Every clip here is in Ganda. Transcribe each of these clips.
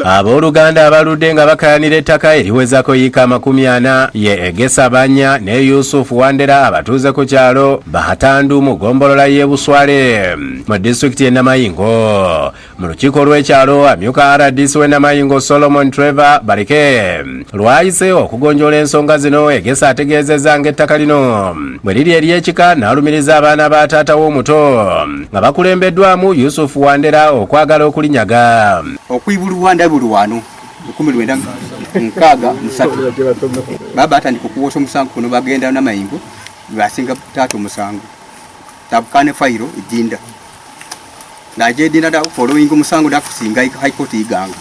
Abooluganda abaludde nga bakayanira ettaka eriwezako yiika 40 ye Egesa Banya ne Yusufu Wandera, abatuuze ku kyalo Bahatandu mu ggombolola y'e Buswale mu disitulikiti y'e Namayingo. Mu lukiiko lw'ekyalo, amyuka RDC w'e Namayingo Solomon Trevor Baleke lwayise okugonjoola ensonga zino, Egesa ategeezezza ng'ettaka lino bwe liri ery'ekika, n'alumiriza abaana ba taata w'omuto nga bakulembeddwamu Yusufu Wandera okwagala okulinyaga. Okwibulwa ndabuli wano 1963 baba batandika okuwosa omusango kuno, bagenda Namayingo, basinga taata omusango, tabukane fayiro edinda najedinda following omusango ndakusinga High Court Iganga.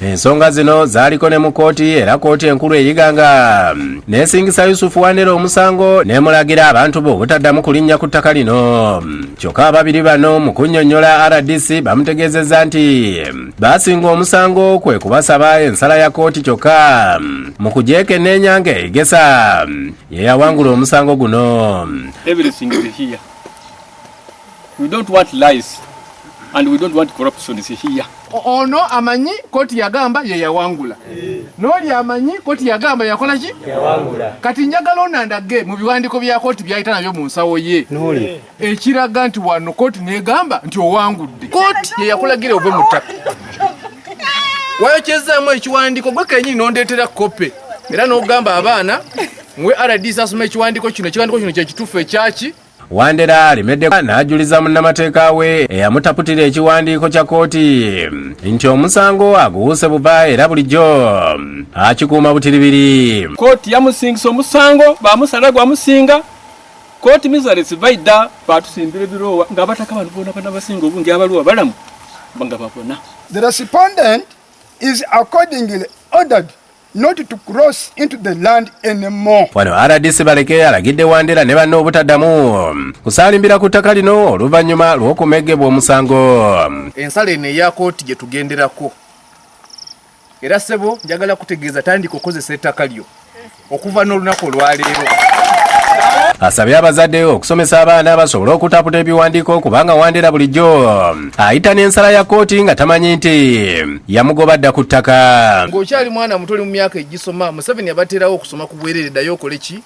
Ensonga zino zaaliko ne mu kooti, era kooti enkulu eyiganga n'esingisa Yusufu Wandera omusango, n'emulagira abantu bo obutaddamu kulinnya ku ttaka lino. Kyokka ababiri bano mu kunnyonnyola RDC bamutegeezezza nti baasinga omusango kwe kubasaba ensala ya kooti, kyokka mu kugyekenneenya ng'Egesa ye yawangula omusango guno. Everything is here. We don't want lies and we don't want corruption is here. Ono amanyi kooti yagamba ye yawangula, n'oli amanyi kooti yagamba yakola ki. Kati njagala ono andage mu biwandiiko bya kooti byayita nabyo mu nsawo ye ekiraga nti wano kooti negamba nti owangudde. Kooti ye yakulagira ove mu ttaka, wayokyezaamu ekiwandiiko gwe kenyini n'ondeetera kope, era n'ogamba abaana muwe RDC asoma ekiwandiiko kino. Ekiwandiiko kino kyekituufu ekyaki? Wandera alemedde n'ajuliza munnamateeka we eyamutaputira ekiwandiiko kya kooti nti omusango aguwuuse buva, era bulijjo akikuuma butiribiri. Kooti yamusingisa omusango, bamusala gwamusinga kooti miseresi baida batusimbira ebiroowa ng'abataka bano boona bana basinga obungi abaluwa balamu nga babona. The respondent is accordingly ordered not to cross into the land anymore. Wano RDC Baleke alagidde Wandera ne banne obutaddamu kusaalimbira ku ttaka lino oluvannyuma lw'okumeggebwa omusango. Ensala eno eya kooti gye tugenderako, era ssebo njagala kutegeeza, tandika okukozesa ettaka lyo okuva n'olunaku olwaleero. Asabye abazadde okusomesa abaana basobole okutaputa ebiwandiiko, kubanga Wandera bulijjo ayita n'ensala ya kooti nga tamanyi nti yamugoba dda ku ttaka. Ng'okyali mwana muto, oli mu myaka egisoma, Museveni abateerawo okusoma ku bwereere. Ddayo okole ki?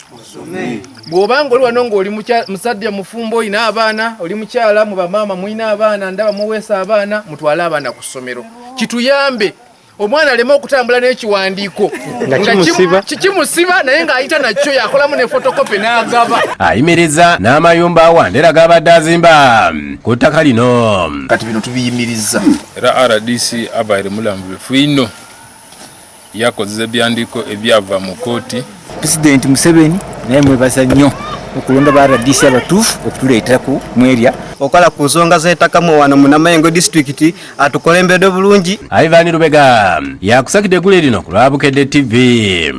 Bw'obanga oli wano ng'oli musajja mufumbo, olina abaana, oli mukyala, mu bamaama mulina abaana, ndaba muweesa abaana, mutwale abaana ku ssomero kituyambe omwana aleme okutambula n'ekiwandiiko nga kimusiba. Kimusiba, naye ng'ayita nakyo yakolamu ne photocopy n'agaba. Ayimiriza n'amayumba Wandera g'abadde azimba ku ttaka lino. Kati bino tubiyimiriza. Era RDC abaire mulambulifu ino, yakozesa ebyandiiko ebyava mu kooti. Pulezidenti Museveni naye mwebaza nnyo okulonda ba RDC abatuufu okutuleetera ku mwerya. Okola ku nsonga z'ettaka mu wano mu Namayengo Disitulikiti, atukulembedde bulungi. Ivan Lubega yakusakidde eggulire lino ku lwa Bukedde TV.